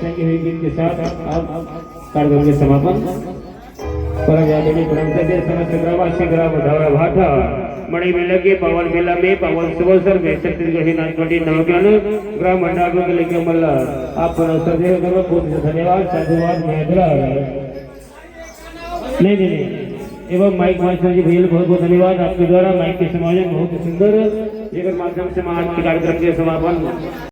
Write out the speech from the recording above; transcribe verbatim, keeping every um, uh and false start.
संगीत के साथ अब कार्यक्रम के समापन। परम आदरणीय परम श्रद्धेय समस्त ग्रामवासी ग्राम ढावरा भाठा मड़ई में लगे पावन मेला में पावन शुभ अवसर में छत्तीसगढ़ी नाच मंडली नवग्रहण ग्राम भंडारपुर के लइका मन ला आप मन श्रद्धेय करब। बहुत धन्यवाद, साधुवाद, मया दुलार। नहीं, नहीं, नहीं। एवं माइक मास्टर जी भैया, बहुत बहुत धन्यवाद आपके द्वारा माइक के समायोजन बहुत ही सुंदर, जेकर माध्यम से आज के कार्यक्रम के समापन